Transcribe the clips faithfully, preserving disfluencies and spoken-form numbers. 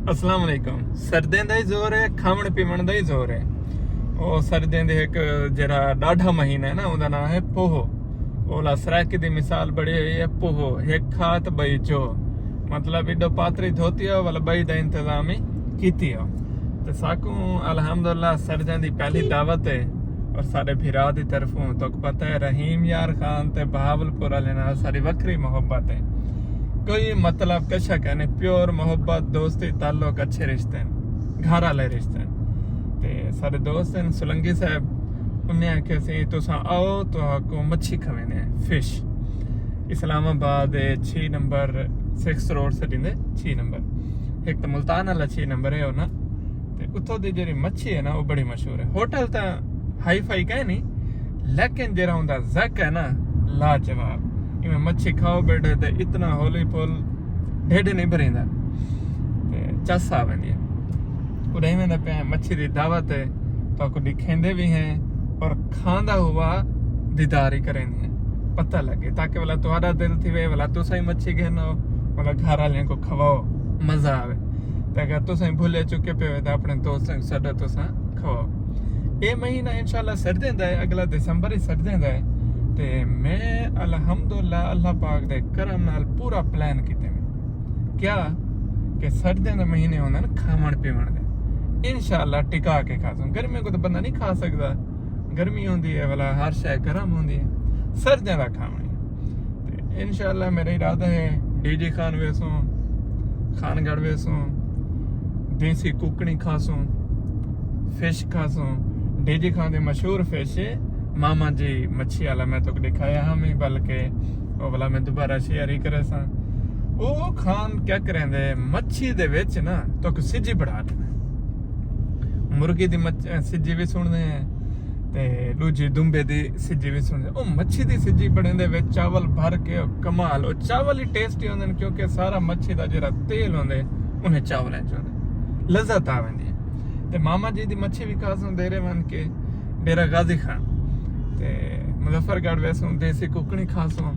السلام علیکم۔ سردیں دا ہی زور ہے، کھاوݨ پیوݨ دا ہی زور ہے۔ او سردیں دے ہک جیڑھا ݙاڈھا مہینہ ہے نا، اوندا ناں ہے پوہ۔ اولا سرائیکی دی مثال بݨی ہوئی ہے، پوہ، ہک کھا تے ٻئی چو۔ مطلب ایݙو پاتری دھوتی ہو، ولا ٻئی دا انتظام ہی کیتی ہو۔ تے ساکوں الحمدللہ سردیں دی پہلی دعوت ہے، اور ساݙے بھرا دی طرفوں، تہاکوں پتہ ہے رحیم یار خان تے بہاول پور والے نال ساݙی وکھری محبت ہے۔ کوئی مطلب کشا کائنی، پیور محبت، دوستی، تعلق، اچھے رشتے ہن، گھر والے رشتے ہن۔ تے ساݙے دوست ہن سلنگی صاحب، انہیں آکھیا سی، "تساں آؤ، تہاکوں مچھی کھویندے ہیں، فش۔" اسلام آباد دے چھ نمبر، سکس روڈ سٹی دے چھ نمبر، ہک تاں ملتان والا چھ نمبر ہے او نا۔ تے اتھوں دی جیڑھی مچھی ہے نا، او بڑی مشہور ہے۔ ہوٹل تاں ہائی فائی کائنی، لیکن جیڑھا اوندا ذائقہ ہے نا، لاجواب۔ ایویں مچھی کھاؤ ٻیٹھے تے اتنا ہولی پھول ڈھڈ نہیں بھریندا۔ تے چس آ ویندی ہے۔ اݙے ایویں دا پئے مچھی دی دعوت ہے، تہاکوں ݙکھیندے وی ہیں اور کھاندا ہوا دیدار ہی کریندے ہیں۔ پتہ لڳے، تاکہ ولا تہاݙا دل تھیوے، ولا تساں ہی مچھی گھن آؤ، ولا گھر والیاں کوں کھواؤ، مزہ آوے۔ تے اگر تساں بھلے چکے پئے ہوئے تاں اپݨے دوستاں کوں سݙو، تساں کھواؤ۔ اے مہینہ انشاءاللہ سردیں دا ہے، اڳلا دسمبر ہی سردیں دا ہے۔ تے میں الحمدللہ اللہ پاک دے کرم نال پورا پلان کیتے میں کیا کہ سردیں دے مہینے ہوندے نا کھاوݨ پیوݨ دے، انشاءاللہ ٹکا کے کھاسوں۔ گرمیاں کوں تاں بندہ نہیں کھا سڳدا، گرمی ہوندی ہے ولا ہر شے گرم ہوندی ہے، سردیں دا کھاوݨ ہے۔ تے انشاءاللہ میرا ارادہ ہے ڈی جی خان ویسوں، خان گڑھ ویسوں، دیسی ککڑی کھاسوں، فش کھاسوں۔ ڈی جی خان دی مشہور فش ہے ماما جی مچھی والا، میں تہاکوں ݙکھایا ہا میں، بلکہ او والا میں دوبارہ شیئر ہی کریساں۔ او خان کیا کریندے، مچھی دے وچ نا تہاکوں سجی بݨا ݙیندے۔ مرغی دی مچ-، سجی وی سݨدے ہیں تے ݙوجھی دمبے دی سجی وی سݨدے۔ او مچھی دی سجی بݨیندے، وچ چاول بھر کے، او کمال۔ او چاول ہی ٹیسٹی ہوندے نے، کیونکہ سارا مچھی دا جیڑھا تیل ہوندے، انہیں چاولاں چ ہوندے۔ لذت آ ویندی ہے۔ تے ماما جی دی مچھی وی کھاسوں دیرے ونڄ کے، ڈیرہ غازی خان تے مظفر گڑھ ویسوں، دیسی ککڑی کھاسوں۔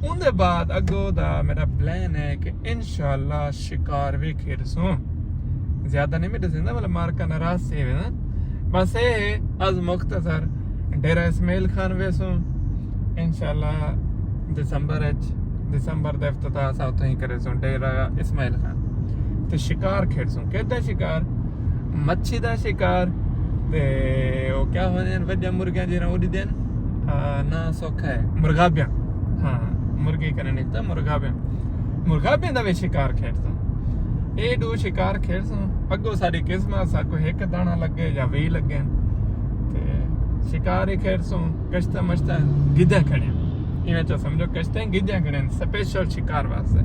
اوندے بعد اڳوں دا میرا پلان ہے کہ انشاءاللہ شکار وی کھیݙسوں۔ زیادہ نہیں میں ݙسیندا، مطلب مارکا ناراض تھی ویندن۔ بس اے ہے از مختصر، ڈیرہ اسماعیل خان ویسوں انشاءاللہ دسمبر اچ، دسمبر دا افتتاح اساں اتھوں ہی کریسوں، ڈیرہ اسماعیل خان۔ تے شکار کھیݙسوں۔ کیڑھا شکار؟ مچھی دا شکار۔ تے او کیا ہوندے ہن وݙے مرغیاں جیڑھے اݙدے ہن؟ آ، ناں سوکھا ہے، مرغابیاں۔ ہاں، مرغی کنے نکتا مرغابیاں۔ مرغابیاں دا وی شکار کھیݙسوں۔ اے ݙو شکار کھیݙسوں۔ اڳوں ساݙی قسمت ساکوں ہک داݨا لڳے یا ویہہ لڳن۔ تے شکار ہی کھیݙسوں، کشتیاں مشتیاں گھدیاں کھڑیاں۔ ایویں چا سمجھو کشتیاں گھدیاں کھڑیاں، سپیشل شکار واسطے۔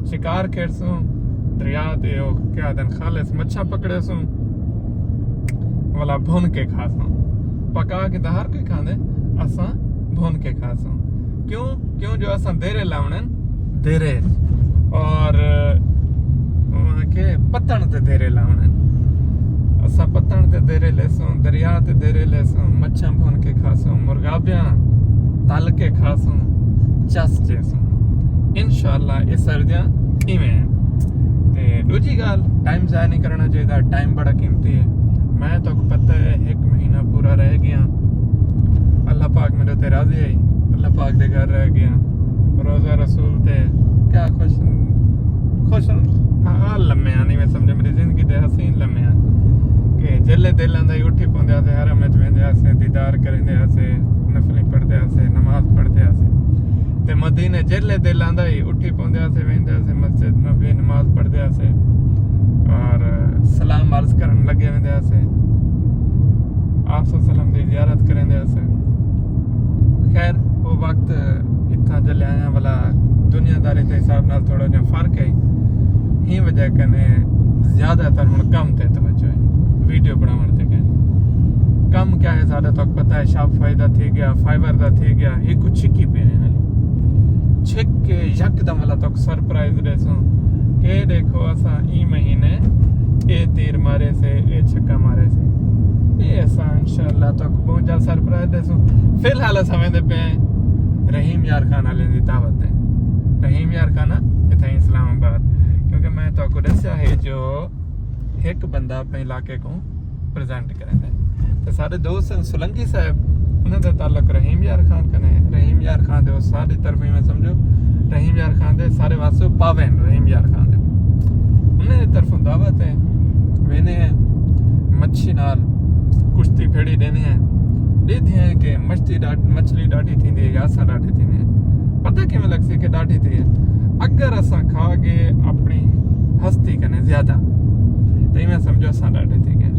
شکار کھیݙسوں، دریا دے او کیا آہدن خالص مچھاں پکڑیسوں، ولا بھن کے کھاسوں۔ پکا کے تاں ہر کوئی کھاندے، اساں بھن کے کھاسوں۔ کیوں؟ کیوں جو اساں دیرے لاوݨے ہن، دیرے۔ اور اوہاں کے پتݨ تے دیرے لاوݨے ہن۔ اساں پتݨ تے دیرے لیسوں، دریا تے دیرے لیسوں، مچھاں بھن کے کھاسوں، مرغابیاں تل کے کھاسوں، چس چیسوں۔ انشاءاللہ اے سردیاں ایویں ہیں۔ تے ݙوجھی ڳالھ، ٹائم ضائع نہیں کرݨا چاہیدا، ٹائم بڑا قیمتی ہے۔ میں تہاکوں پتہ ہے ہک مہینہ پورا رہ ڳیا، اللہ پاک میݙے تے راضی ہے، اللہ پاک دے گھر رہ ڳیا، روضہ رسول تے کیا خوش، خوش حال لمحے آن، ایویں سمجھو میری زندگی دے حسین لمحے آن کہ جیلے دل آندا ہی اٹھی پوندے ہاسے، حرم وچ ویندے ہاسے، دیدار کریندے ہاسے، نفلیں پڑھدے ہاسے، نماز پڑھدے ہاسے۔ تے مدینے جیلے دل آندا ہی اٹھی پوندے ہاسے، ویندے ہاسے مسجد نبوی، نماز پڑھدے ہاسے اور سلام عرض کرن لڳے ویندے ہاسے، آپ صلی اللہ علیہ وسلم دی زیارت کریندے ہاسے۔ خیر، او وقت اتھاں جلے آیاں والا دنیا داری دے حساب نال تھوڑا جہا فرق ہے، ہی وجہ کنے زیادہ تر ہݨ کم تے توجہ ہے، ویڈیو بݨاوݨ تے کائنی۔ کم کیا ہے ساݙا تہاکوں پتہ ہے، شاپیفائی دا تھی ڳیا، فائیور دا تھی ڳیا، ہی کوں چھکی پئے ہیں حالی۔ چھک کے یکدم والا تہاکوں سرپرائز ݙیسوں کہ ݙیکھو اساں ایں مہینے اے تیر مارے سے، اے چھکا مارے سے۔ اے اساں انشاءاللہ تہاکوں ٻہوں جلد سرپرائز ݙیسوں۔ فی الحال اساں ویندے پئے ہیں رحیم یار خان والے دی دعوت تے۔ رحیم یار خان اتھاں اسلام آباد، کیونکہ میں تہاکوں ݙسیا ہے جو جو ہک بندہ اپݨے علاقے کوں پریزنٹ کریندے۔ تے ساݙے دوست ہن سولنگی صاحب، انہاں دا تعلق رحیم یار خان کنے۔ رحیم یار خان دے استاد دی طرفوں ایویں سمجھو، رحیم یار خان دے سارے واسطے پاوے ہن رحیم یار خان دے۔ انہاں دی طرفوں دعوت ہے، ویندے ہیں مچھی نال کشتی پھیڑی ݙیندے ہیں، ݙیکھدے ہیں کہ مچھی ݙاڈھ-، مچھلی ݙاڈھی تھیندی ہے یا اساں ݙاڈھے تھیندے ہیں۔ پتہ کیویں لڳسی کہ ݙاڈھی تھی ہے؟ اگر اساں کھا گئے اپݨی ہستی کنے زیادہ، تاں ایویں سمجھو اساں ݙاڈھے تھی ڳئے۔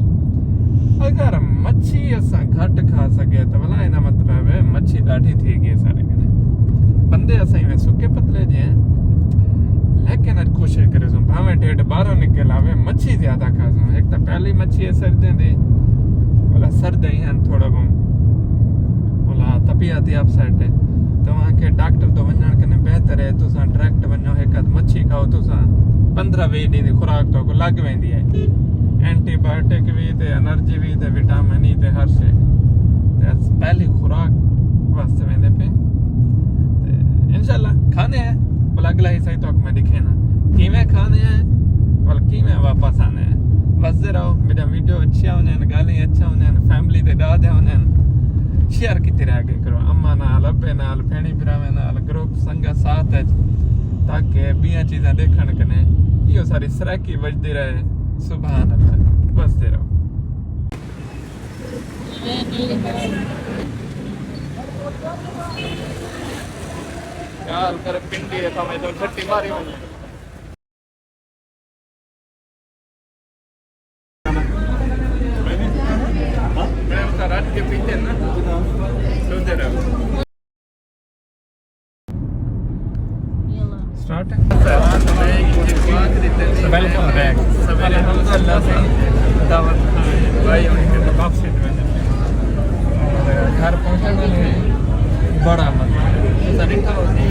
اگر مچھی اساں گھٹ کھا سڳے تاں ولا اینا مطلب ہے مچھی ݙاڈھی تھی ڳئی ساݙے کنے۔ بندے اساں ایویں سکے پتلے جے ہیں، لیکن اڄ کوشش کریسوں بھاویں ڈھڈ ٻاہروں نکل آوے، مچھی زیادہ کھاسوں۔ ہک تاں پہلی مچھی ہے سردیں دی، ولا سردیں ہی ہن تھوڑا بہوں، ولا طبیعت ہی اپ سیٹ ہے۔ تاں آکھے ڈاکٹر توں ونڄݨ کنے بہتر ہے تساں ڈائریکٹ ونڄو، ہک ادھ مچھی کھاؤ، تساں پندرہ ویہہ ݙینہہ دی خوراک تہاکوں لڳ ویندی ہے، اینٹی بایوٹک وی تے انرجی وی تے وٹامن ای تے ہر شے۔ تے اس پہلی خوراک واسطے ویندے پئے۔ تے انشاءاللہ کھاندے ہیں، بھلا اڳلا حصہ ہی تہاکوں میں ݙکھینا کیویں کھاندے ہیں، ول کیویں واپس آندے ہیں۔ وسدے رہو، میݙیاں ویڈیو اچھیاں ہوندین، ڳالھیں اچھیاں ہوندین، فیملی دے ݙاہ دے ہوندین، شیئر کیتی رہا ڳئے کرو، اماں نال، ابے نال، بھیݨیں بھراویں نال، گروپ سنگت ساتھ اچ، تاکہ ٻیاں چیزاں ݙیکھݨ کنے ایہو ساری سرائیکی وڄدی رہے۔ سبحان اللہ۔ وسدے رہو۔ یار، تیرے پنڈی ہے، سمجھ تو چھٹی ماری ہوئی ہے۔ میں اس کا رکھ کے پیتے نا، سوتے رہو۔ سٹارٹ ہے۔ Welcome back. الحمدللہ سے دعوت کھانے واپسی ݙیوݨ۔ اور گھر پہنچݨ والے ہیں۔ بڑا مزہ ہے۔ تساں ݙٹھا ہوسی،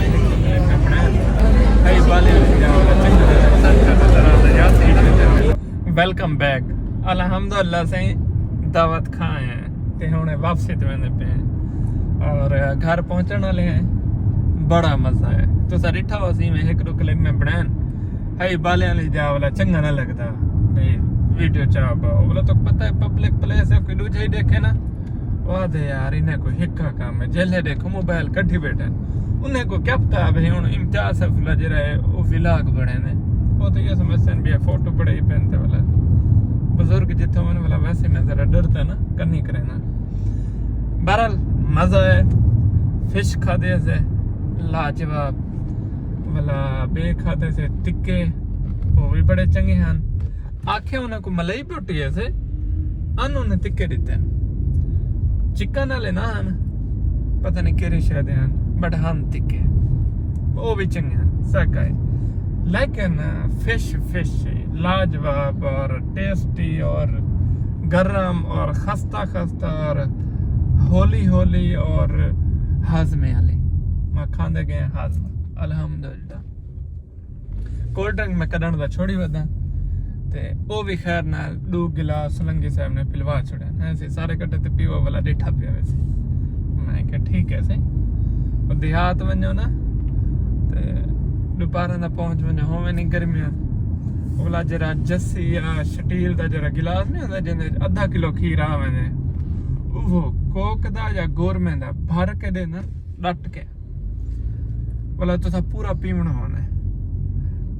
کئی بالے ہوئی جاؤ، چنگا لڳا۔ Welcome back. الحمدللہ سائیں، دعوت کھا آئے ہیں تے ہݨ واپسی تے ویندے پئے ہیں اور گھر پہنچݨ والے ہیں۔ بڑا مزہ ہے۔ تساں ݙٹھا ہوسی، میں ہک ݙو کلپ میں بݨائن، ہئی بالیاں آلی جا والا چنگا نہ لڳدا۔ بھئی ویڈیو چا پاؤ، بولا تو پتہ ہے پبلک پلیس ہے، کوئی ݙوجھا ہی ݙیکھے نا۔ واہ دے یار، انہیں کوئی ہکا کم ہے، جیلھے ݙیکھو موبائل کڈھی ٻیٹھن۔ انہیں کو کیا پتہ ہے بھئی ہݨ امتیاز سیف اللہ جیڑھا ہے، او ولاگ بݨیندے۔ او تو یہ سمجھدن بھئی فوٹو بݨائی پئن تے والا۔ بزرگ جتھوں ون والا ویسے میں ذرا ݙردا نا، کنی کرینا۔ بہرحال مزہ ہے، فش کھادے سے لاجواب، والا ٻئے کھادے سے تکے، او وی بڑے چنگے ہن۔ آکھے انہاں کوں ملائی بوٹی ہے سے، انہوں نے تکے ݙتے ہن۔ چکن والے نہ ہن، پتہ نہیں کیڑھی شے دے ہن، بٹ ہن تکے۔ او وی چنگے ہن، سک آئے۔ لیکن فش، فش لاجواب اور ٹیسٹی اور گرم اور خستہ خستہ اور ہولی ہولی اور ہاضمے والی۔ میں کھاندے ڳئے ہاضمہ، الحمدللہ۔ کولڈ ڈرنک میں کڈھݨ دا چھوڑی وداں۔ تے او وی خیر نال ݙو گلاس سولنگی صاحب نے پلوا چھوڑے۔ ایسے سارے کٹھے تے پیو والا ݙٹھا پیا ویسے۔ میں کہا، "ٹھیک ہے سائیں۔" او دیہات ونڄو نا، تے ݙوپہراں دا پہنچ ونڄو، ہووے نہیں گرمیاں۔ اولا جیڑھا جسی یا سٹیل دا جیڑھا گلاس نہیں ہوندا، جیندے وچ ادھا کلو کھیر آ ویندے، اوہو کوک دا یا گورمے دا بھر کے ݙے نا، ݙٹ کے۔ ولا تساں پورا پیوݨا ہونا ہے۔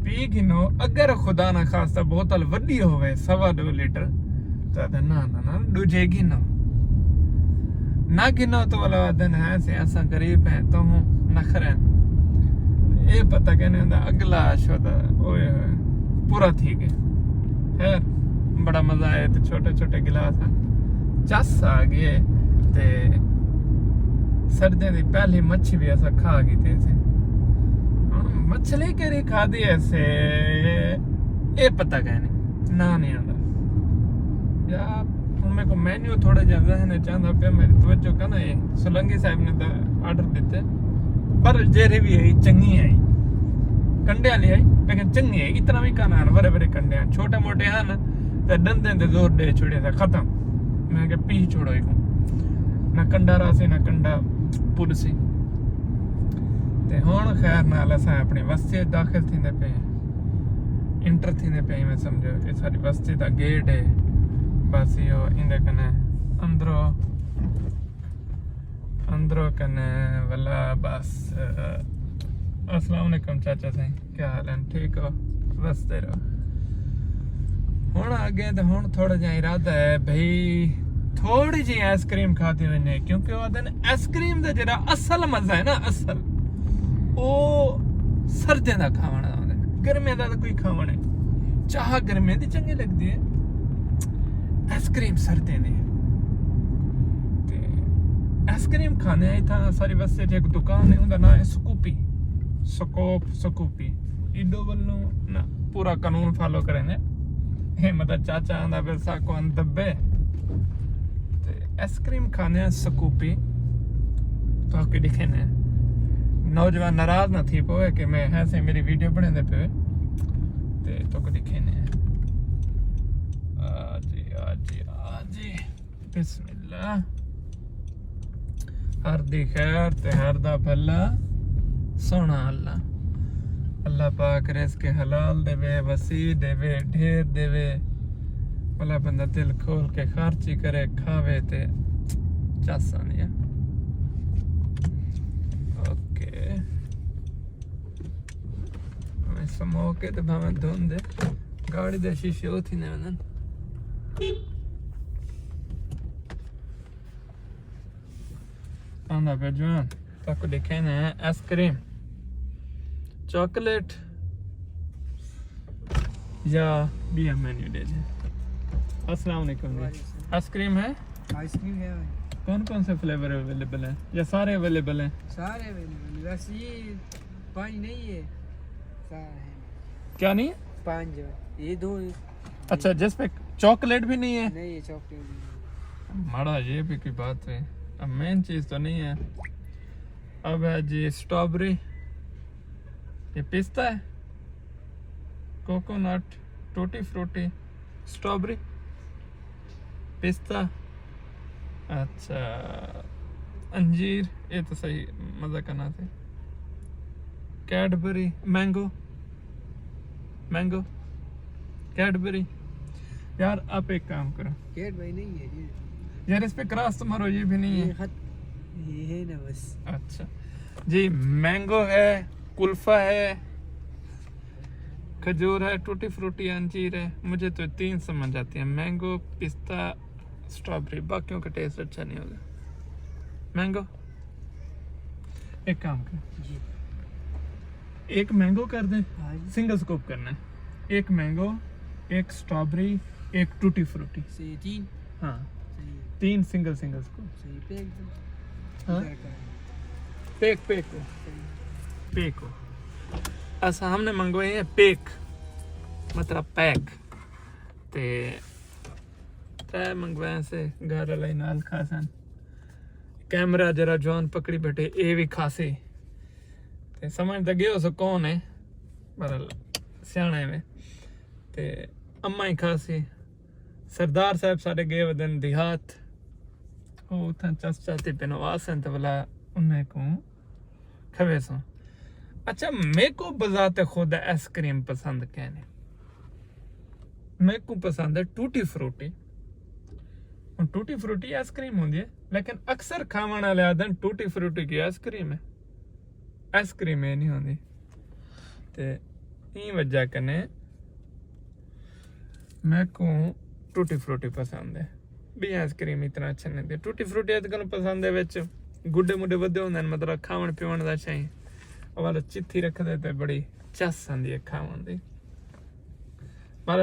پی گھنو، اگر خدا نہ خواستہ بوتل وݙی ہووے، سوا ݙو لیٹر، تاں آہدن، "نہ، نہ، نہ، ݙوجھے گھنو۔" نہ گھنو تاں ولا آہدن، "ہیں سے، اساں غریب ہیں، تہوں نخرے ہیں۔" اے پتہ کینے ہوندا، اڳلا شودا، اوئے ہوئے، پورا تھی ڳئے۔ خیر، بڑا مزہ آیا تے چھوٹے چھوٹے گلاس ہن۔ چس آ ڳئے تے سردیاں دی پہلی مچھی وی اساں کھا گھدی سے۔ ہݨ مچھلی کیڑھی کھادی ہے سے، اے پتہ کائنی، ناں نہیں آندا۔ یار، ہݨ میکوں مینیو تھوڑا جیہا ذہن وچ آندا پیا، میݙی توجہ کنا اے۔ سولنگی صاحب نے تاں آرڈر ݙتے، پر جیڑھی وی ہئی، چنگی ہئی، کنڈے والی ہئی، لیکن چنگی ہئی۔ اتنا وی کنا ہن، وݙے وݙے کنڈے ہن، چھوٹے موٹے ہن تے ݙندیں تے زور ݙے چھوڑے تے ختم۔ میں کہا، "پی چھوڑو ایکوں، نہ کنڈا رہسی، نہ کنڈا پݙسی۔" تے ہݨ خیر نال اساں اپݨی وستی وچ داخل تھیندے پئے ہیں۔ انٹر تھیندے پئے، میں سمجھو، یہ ساری بستی دا گیٹ ہے۔ بس یہ اندر کنے، اندروں، اندروں کنے ولا بس۔ السلام علیکم چاچا سائیں، کیا حال ہیں؟ ٹھیک ہو؟ بس تیرا ہن اگے تے ہن تھوڑا جہا ارادہ ہے بھئی، تھوڑی جی آئس کریم کھاتی ونجے، کیونکہ وہ آدھے آئس کریم دا جڑا اصل مزہ ہے نا، اصل، او سردیں دا کھاوݨ دا ہوندا ہے، گرمیاں دا تاں کوئی کھاوݨ ہے۔ چاہ گرمیاں دی چنگی لگدی ہے، آئس کریم سردیں دی۔ تے آئس کریم کھانے آئے تھا ساری واسطے، ایک دکان ہے، اوندا نام ہے سکوپی، سکوپ، سکوپی۔ ایڈو ولوں نہ پورا قانون فالو کریں دے۔ اے مطلب چاچا آندا پیا ساکوں دبے۔ تے آئس کریم کھانے ہیں سکوپی۔ تہاکوں ݙکھینے ہیں۔ نوجوان ناراض نہ تھی پوے کہ میں ہے سے میری ویڈیو بݨیندے پئے۔ تے تہاکوں ݙکھینے ہیں۔ آ جی، آ جی، آ جی۔ بسم اللہ۔ ہر دی خیر تے ہر دا بھلا سوہݨا اللہ۔ اللہ پاک رزق حلال ݙیوے، وسیع ݙیوے، ڈھیر ݙیوے۔ بھلا بندہ دل کھول کے خرچی کرے، کھاوے تے چس آندی ہے۔ اوکے۔ بھاویں سموک ہے تے بھاویں دھند ہے، گاڑی دے شیشے او تھیندے ونڄن۔ آندا پیا جوان، تہاکوں ݙکھینے ہیں آئس کریم، چاکلیٹ یا ٻیا مینیو ݙے دے۔ السلام علیکم جی۔ وعلیکم السلام۔ آئس کریم ہے؟ آئس کریم ہے بھائی۔ کون کون سے فلیور اویلیبل ہیں یا سارے اویلیبل ہیں؟ سارے اویلیبل ہیں، بس یہ پانچ نہیں ہے، سارے ہیں۔ کیا نہیں؟ پانچ جو ہے، یہ دو ہیں۔ اچھا، جس پہ چاکلیٹ بھی نہیں ہے؟ نہیں، یہ چاکلیٹ بھی نہیں ہے۔ ماڑا، یہ بھی کوئی بات ہے۔ اب مین چیز تو نہیں ہے۔ اب ہے جی اسٹرابری، یہ پستہ ہے، کوکونٹ، ٹوٹی فروٹی، اسٹرابری، پستہ، اچھا، انجیر، یہ تو صحیح مزہ کرنا تھے۔ Cadbury, mango, mango, Cadbury. یار، آپ ایک کام کرو۔ کیڈبری نہیں ہے جی۔ یار، اس پہ کراس تو مارو، یہ بھی نہیں ہے۔ یہ خط-، یہ ہے نا بس۔ اچھا۔ جی، مینگو ہے، کلفہ ہے، کھجور ہے، ٹوٹی فروٹی انجیر ہے۔ مجھے تو تین سمجھ آتی ہیں، مینگو، پستہ، اسٹرابری، باقیوں کا ٹیسٹ اچھا نہیں ہوگا۔ مینگو، ایک کام کر، جی۔ ایک مینگو کر دیں، ہاں جی۔ سنگل سکوپ کرنا ہے۔ ایک مینگو، ایک اسٹرابری، ایک ٹوٹی فروٹی۔ صحیح، تین۔ ہاں۔ صحیح۔ تین سنگل، سنگل سکوپ۔ صحیح، پیک دو۔ ہاں؟ ادھر کا ہے۔ پیک، پیک ہو۔ صحیح۔ پیک ہو۔ ایسا ہم نے منگوائے ہیں پیک، مطلب پیک۔ تے ترے منگوائے سے، گھر والے نال کھاسن۔ کیمرہ جرا جوان پکڑی بیٹھے، اے وی کھاسی۔ تے سمجھ تے گئے ہو سو کون ہے، بہرحال سیاݨے میں۔ تے اماں ہی کھاسی۔ سردار صاحب ساݙے گئے ودن دیہات، او اتھاں چس چاتی پن آسن تے ولا انہیں کوں کھویسوں۔ اچھا، میکوں بذات خود آئس کریم پسند کینی۔ میکوں پسند ہے ٹوٹی فروٹی۔ ہݨ ٹوٹی فروٹی آئس کریم ہوندی ہے، لیکن اکثر کھاوݨ والے آہدن ٹوٹی فروٹی کی آئس کریم ہے، آئس کریم اے نہیں ہوندی۔ تے ایں وجہ کنے میکوں ٹوٹی فروٹی پسند ہے۔ ٻئی آئس کریم اتنا اچھا نہیں ہوندی۔ ٹوٹی فروٹی اڄ کل پسند ہے، وچ گڈے مڈے ودھے ہوندے ہن، مطلب کھاوݨ پیوݨ دا شئیں۔ اول چتھی رکھدے تے بڑی چس آندی ہے کھاوݨ دی۔ پر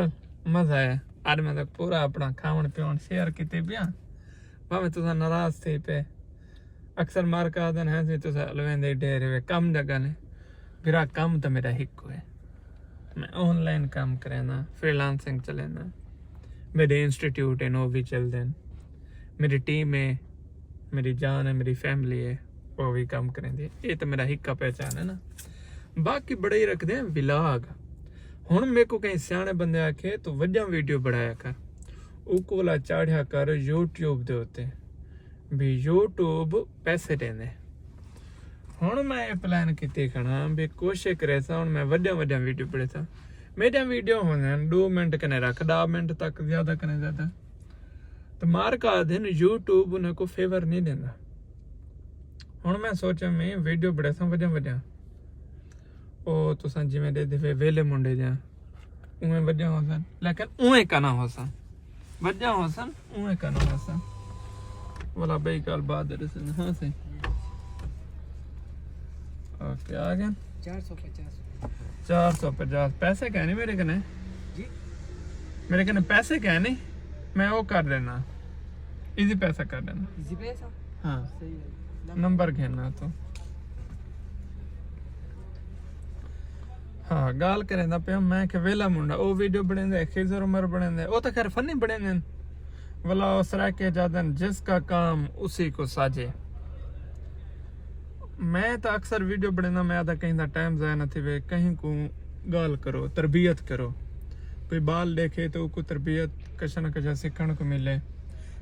مزہ ہے۔ اڄ میں تاں پورا اپݨا کھاوݨ پیوݨ شیئر کیتے پیا۔ بھاویں تساں ناراض تھی پئے۔ اکثر مارکا آہدن ہیں سی تساں الویندے ڈھیر ہوئے، کم جگہ نے۔ بھرا، کم تاں میرا ہک ہوئے۔ میں آن لائن کم کرینداں، فری لانسنگ چلینداں۔ میݙے انسٹیٹیوٹ ہن، او وی چلدن۔ میݙی ٹیم ہے، میݙی جان ہے، میݙی فیملی ہے، او وی کم کریندی ہے۔ اے تاں میݙا ہکا پہچان ہے نا۔ باقی بݨائی رکھدے ہیں ولاگ۔ ہݨ میکوں کہیں سیاݨے بندے آکھے تو وݙیاں ویڈیو بݨایا کر، اوکوں ولا چاڑھیا کر یوٹیوب دے اتے، بھی یوٹیوب پیسے ݙیندے۔ ہݨ میں اے پلان کیتی کھڑا بھی کوشش کریساں، ہݨ میں وݙیاں وݙیاں ویڈیو بݨیساں۔ میڈیاں ویڈیو ہوندین ݙو منٹ کنے رکھ، ݙاہ منٹ تک، زیادہ کنے زیادہ، تے مارکا آدھن یوٹیوب انہاں کوں فیور نہیں ݙیندا۔ ہݨ میں سوچاں میں ویڈیو بݨیساں وݙیاں وݙیاں، او تساں جیویں ݙیہدے وے ویلے منڈے جیاں، اونویں وݙیاں ہوسن، لیکن اونویں کنا ہوسن، وݙیاں ہوسن، اونویں کنا ہوسن۔ ولا بئی ڳالھ بات ݙسن۔ ہاں سائیں۔ اوکے، آ ڳئے۔ چار سو پچاس۔ چار سو پچاس۔ پیسے کائنی میݙے کنے؟ جی؟ میݙے کنے پیسے کائنی، میں او کر ݙینا، ایزی پیسہ کر ݙینا۔ ایزی پیسہ؟ ہاں۔ صحیح ہے۔ نمبر گھننا تو۔ ہاں، ڳالھ کریندا پیاں میں کہ ویلا منڈا، او ویڈیو بݨیندے، خضر عمر بݨیندے، او تاں خیر فنی بݨیندے ہن۔ ولا او سرائیکی آہدن، جس کا کام اسی کو ساجے۔ میں تاں اکثر ویڈیو بݨینداں، میں آہداں کہیں دا ٹائم ضائع نہ تھیوے، کہیں کوں ڳالھ کرو، تربیت کرو۔ کوئی ٻال ݙیکھے تاں اوکوں تربیت کجھ نہ کجھ سکھݨ کوں ملے۔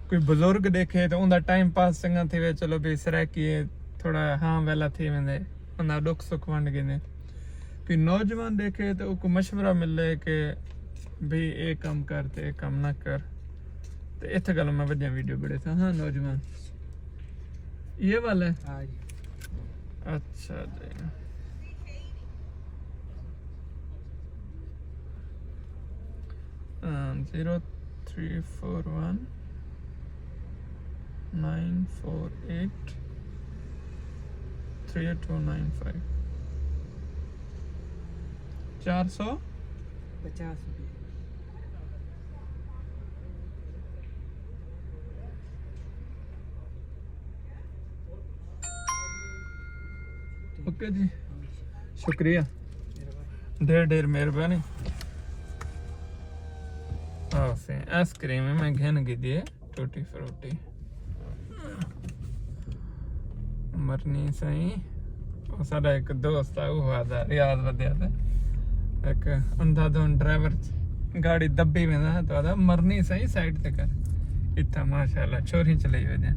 کوئی بزرگ ݙیکھے تاں اوندا ٹائم پاس چنڳا تھیوے، چلو بھئی سرائیکی ہے، تھوڑا ہاں ویلا تھی ویندے، انہاں ݙکھ سکھ ونڈ گھندے۔ کوئی نوجوان ݙیکھے تاں اوکوں مشورہ ملے کہ بھئی اے کم کر تے اے کم نہ کر۔ تے اتھاں ڳالھاں میں وݙیاں ویڈیو بݨیساں۔ ہاں نوجوان، یہ والا ہے؟ ہاں جی۔ اچھا جی۔ ہاں، zero three four one nine four eight three two nine five. چار سو؟ پچاس روپے۔ اوکے جی، شکریہ، ڈھیر ڈھیر مہربانی۔ ہاں سائیں، آئس کریم میں گھن گھدی ہے، ٹوٹی فروٹی۔ مرنی سائیں، او ساݙا ہک دوست ہے، او آہدا ریاض ودیا تے ہک اندھا دھن ڈرائیور گاڑی دبی ویندا ہے، تو آہدا، "مرنی سائیں، سائیڈ تے کر، اتھاں ماشاءاللہ چھوریاں چلائی ودیاں۔"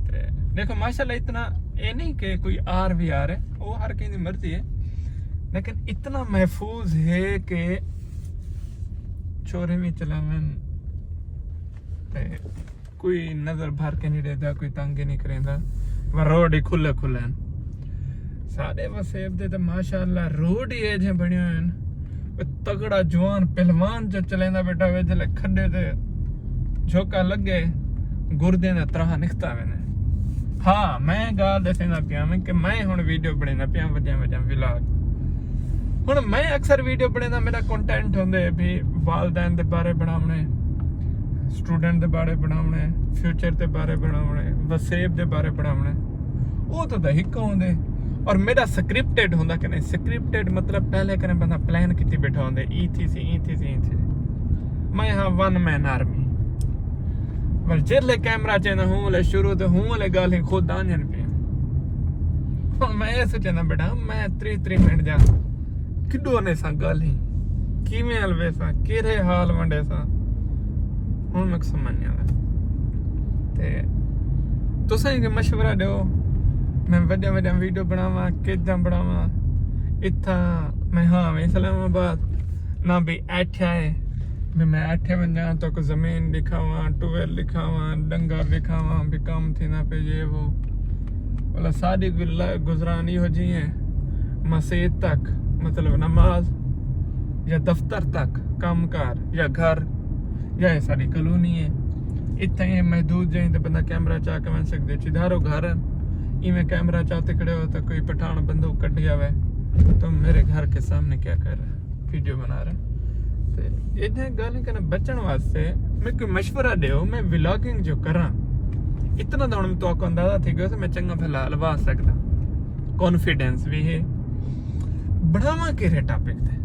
تے ݙیکھو ماشاءاللہ اتنا اے نہیں کہ کوئی آر وی آر ہے، او ہر کہیں دی مرضی ہے، لیکن اتنا محفوظ ہے کہ چھوریاں وی چلاون تے کوئی نظر بھر کے نہیں ݙیہدا، کوئی تنگ ہی نہیں کریندا، پر روڈ ہی کھلے کھلے ہن۔ ساݙے وسیب دے تے ماشاءاللہ روڈ ہی ایجھے بݨے ہوئے ہن۔ کوئی تگڑا جوان پہلوان جو چلیندا ٻیٹھا ہووے، جلے کھڈے تے جھوکا لڳے، گردیں دا تراہ نکھتا ویندے۔ ہاں، میں ڳالھ ݙسیندا پیاں میں کہ میں ہݨ ویڈیو بݨیندا پیاں، وݙیاں وݙیاں ولاگ۔ ہݨ میں اکثر ویڈیو بݨیندا، میݙا کنٹینٹ ہوندے بھی والدین دے بارے بݨاوݨے، اسٹوڈنٹ دے بارے بݨاوݨے، فیوچر دے بارے بݨاوݨے، وسیب دے بارے بݨاوݨے۔ او تاں ہک ہوندے۔ اور میݙا سکرپٹڈ ہوندا کہ نہیں، سکرپٹڈ مطلب پہلے کنے بندہ پلان کیتی ٻیٹھا ہوندے، ایں تھیسی، ایں تھیسی، ایں تھیسی۔ میں ہاں ون مین آرمی۔ پر جیلے کیمرہ چیندا ہوں، لے شروع تے ہوں، لے ڳالھیں خود آندین پیاں۔ ہݨ میں اے سوچیندا ٻیٹھا، میں تریہہ تریہہ منٹ دیاں کݙو ݙیساں ڳالھیں، کیویں الویساں، کیڑھے حال ونڈیساں۔ ہݨ میکوں سمجھ نہیں آندا۔ تے تساں ہی مشورہ ݙیو، میں وݙیاں وݙیاں ویڈیو بݨاواں، کیجھاں بݨاواں۔ اتھاں میں ہاں میں اسلام آباد، نہ بھی ایٹھے آئے، بھی میں ایٹھے ونڄاں، تہاکوں زمین ݙکھاواں، ٹویل ݙکھاواں، ݙنگر ݙکھاواں، بھی کم تھیندا پئے، یہ وہ۔ ولا ساݙی گل-، گزران ایہو جی ہے، مسیت تک، مطلب نماز یا دفتر تک، کم کار یا گھر، یا اے ساݙی کالونی ہے۔ اتھاں اے محدود جائیں تے بندہ کیمرہ چا کے ونڄ سڳدے۔ چدھارو گھر ہن، ایویں کیمرہ چا تے کھڑے ہو تو کوئی پٹھان بندوق کڈھی آوے، تم میرے گھر کے سامنے کیا کر رہے ہو؟ ویڈیو بݨا رہے۔ تے ایجھیں ڳالھیں کنوں بچݨ واسطے میکوں مشورہ ݙیو، میں ولاگنگ جو کراں، اتنا تاں ہݨ تہاکوں اندازہ تھی ڳیا کہ میں چنڳا بھلا الوا سڳداں، کانفیڈنس وی ہے۔ بݨاواں کیڑھے ٹاپک تے؟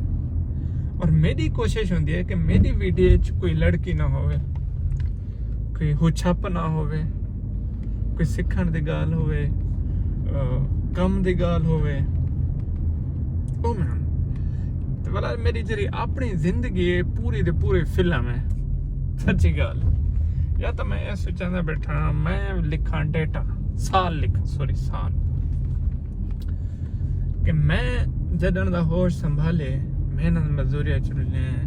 اور میݙی کوشش ہوندی ہے کہ میݙی ویڈیو اچ کوئی لڑکی نہ ہووے، کوئی ہچھپ نہ ہووے، کوئی سکھݨ دی ڳالھ ہووے، آ، کم دی ڳالھ ہووے، او میں ہݨ۔ تے ولا میݙی جیڑھی اپݨی زندگی ہے، پوری دی پوری فلم ہے۔ سچی ڳالھ۔ یا تاں میں اے سوچیندا ٻیٹھا، میں لکھاں ڈیٹا، سال لکھ، سوری، سال۔ کہ میں جݙݨ دا ہوش سنبھالے، محنت مزدوری اچ رلے ہیں۔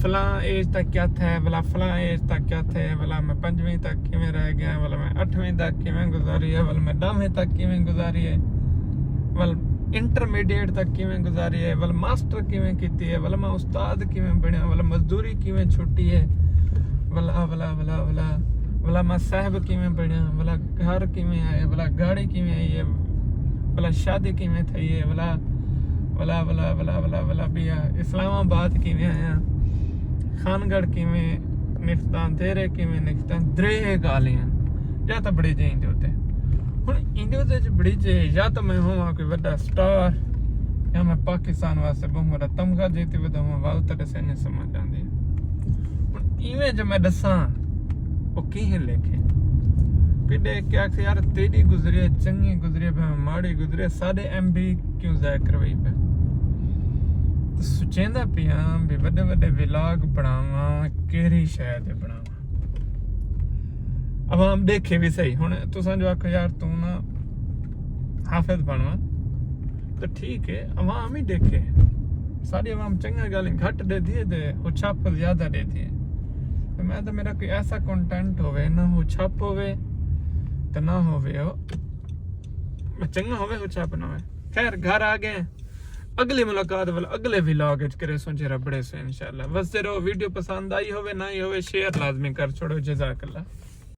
فلاں ایج تک کیا تھے، بلا فلاں ایج تک کیا تھے، بلا میں پنجویں تک کیویں رہ گیا، بلا میں اٹھویں تک کیویں گزاری ہے، بلا میں ڈاہویں تک کیویں گزاری ہے، بلا انٹرمیڈیٹ تک کیویں گزاری ہے، بلا ماسٹر کیویں کیتی ہے، بلا میں استاد کیویں بنیا، بلا مزدوری کیویں چھٹی ہے، بلا بلا بلا بلا بلا میں صاحب کیویں بنیا، بلا گھر کیویں آئے، بلا گاڑی کیویں آئی ہے، بلا شادی کیویں تھئی ہے، بلا بلا بلا بلا بلا بلا بیا اسلام آباد کیویں آیا، خان گڑھ کیویں نکھتاں، دیرے کیویں نکھتاں، درے گالیاں۔ یا تاں بڑی جائیں دے ہوتے۔ ہن ایندے ہوتے جو بڑی جے، یا تاں میں ہوں کوئی وڈا سٹار، یا میں پاکستان واسطے بہوں وڈا تمغہ جیتی ودا ہوں، وال تڑے سے نہیں سمجھ آندی۔ ہن ایویں جو میں ڈساں، او کہیں لیکھے۔ پھر ڈے کیا کہ یار تیری گزری ہے، چنگی گزری ہے، بھاویں ماڑی گزری ہے، ساڈے ایم بی کیوں ضائع کروائی پہ؟ تو سوچیندا پیاں بھی وڈے وڈے ولاگ بناواں، کیری شے تے بناواں۔ عوام ڈیکھے بھی صحیح۔ ہن تساں جو آکھو یار توں نا حافظ بنواں، تو ٹھیک ہے، عوام ہی ڈیکھے۔ ساڈی عوام چنگا گالیں گھٹ ڈیدی ہے تے او چھپ زیادہ ڈیدی ہے۔ تو میں تو میرا کوئی ایسا کنٹینٹ ہوے، نہ او چھپ ہوے، تو نہ ہوے او چنگا ہوے، او چھپ نہ ہوے۔ خیر، گھر آ گئے، اگلی ملاقات والا اگلے ولاگ اچ کرے سو جیرا بڑے سو انشاءاللہ۔ وسدے رہو، ویڈیو پسند آئی ہوے نہ آئی ہوے، شیئر لازمی کر چھوڑو۔ جزاک اللہ۔